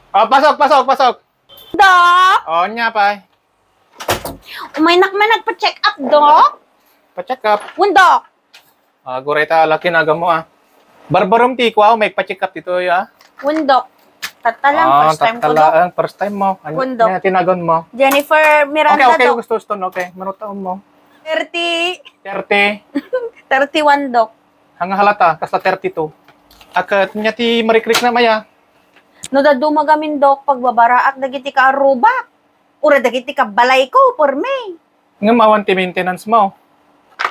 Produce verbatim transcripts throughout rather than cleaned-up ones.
Oh, pasok, pasok, pasok. Doc! Oh, nya, pay. Umaynak man nagpa-check up, Doc? Pa-check up? Wen, Doc. Ah, aguray ta, laki na mo, ah. Barbarom ti ikuaw, may pa-check up dito, ah. Wen, Doc. Tatta lang, ah, first time ko, tatta Doc. Lang, first time mo. Ano, wen, Doc. Ano tinagon mo? Jennifer Miranda, okay, okay, Doc. Gusto, gusto, okay. Mano taon mo? Thirty. Thirty. Thirty-one, Doc. Hanga halata, kasta thirty-two. Akat niya ti marikrik na maya. No daduma gamin, Doc, pagbabaraak dagiti kaarrubak. Ura dagiti kabbalayko, permi. Ngem awan ti maintenance mo.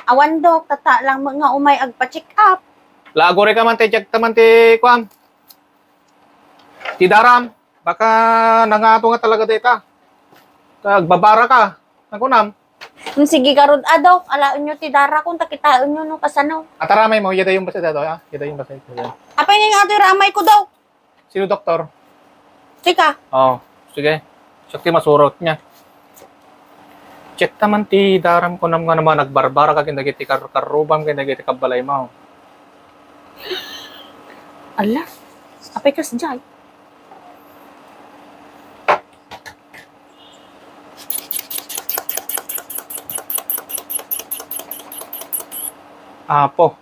Awan, Doc, tatta lang met nga umay agpa-check up. Laguri ka man ti check ta man ti kuan. Ti daram, baka nangato nga talaga dayta. Ta agbabara ka. Nakunam. Hmm, sige garud, a, Doc, alaenyo ti darakon, ta kitaenyo no kasano. Ataramay mo, yadayon basta dato, ah. Yadayon basta. Apay nga nga ito'y ramay ko, Doc? Sino doktor? Sika. Oh, sige. Siak ti masurot niya. Check ta man ti daram ko nam nga naman nagbarbara ka ken dagiti kar-, karrubam ken dagiti kabbalay mo. Ala, apay kas jay? Apo.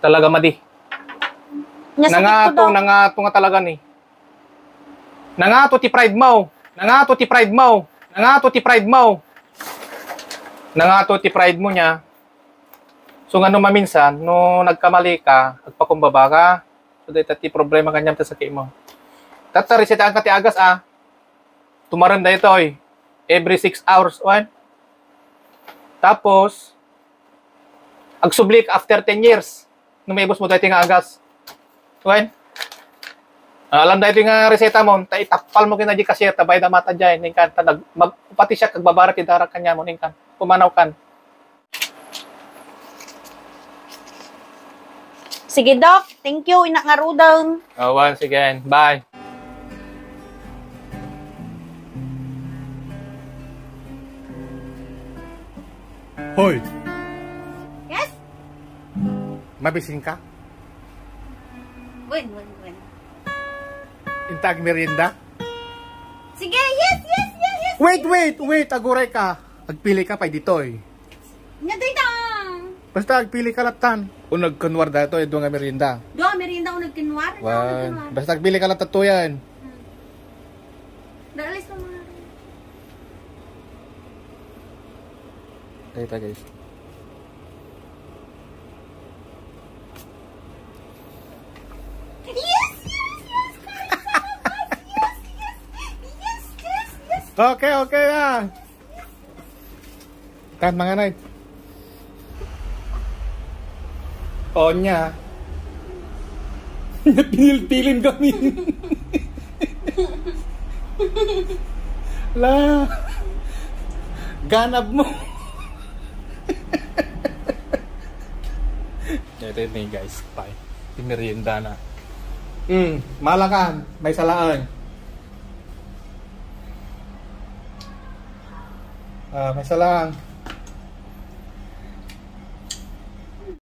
Talaga madi. Nasakit ko daw. Nangato, nangato nga talaga ni. Nangato ti pride mo. Nangato ti pride mo. Nangato ti pride mo. Nangato ti pride mo niya. So, nga no maminsan, no nagkamali ka, agpakumbaba ka. So, dayta ti problema kaniam ti sakit mo. Tatta, resetaanka ti agas, ah. Tumarem daytoy. Every six hours, wen. Tapos, agsubli ka after ten years. No maibus mo daytoy nga agas. Wen? Ah, alam daytoy nga reseta mo, ta itappal mo kina di cashier, ta bayda mata jay, ningkan, ta nag-, mag-, pati siya kagbabara ti darak kanya mo, ningkan. Pumanaw kan. Sige, Doc. Thank you, inak nga rudeng. Awan, sige. Bye. Hoy! Yes? Mabisin ka? Wen, wen, wen. Inta agmerienda? Sige, yes, yes, yes, yes. Wait, wait, wait, aguray ka. Agpili ka pay ditoy. Nga dayta. Basta agpili ka lattan. O nagkunwar daytoy, dua nga merienda. Dua merienda o nagkunwar? Wen. Basta agpili ka lattan tuyan. Hmm. Daalis mo mga. Dayta, guys. Yes, yes, yes, guys. Yes, yes. Yes, yes, yes. Okay, okay, ah. Kan mga nay. O niya. Pinilpilin kami. La. Ganap mo. Ito yun, guys. Pay. Ti merienda na. Hmm, malakan. May salaan. Ah, may salaan.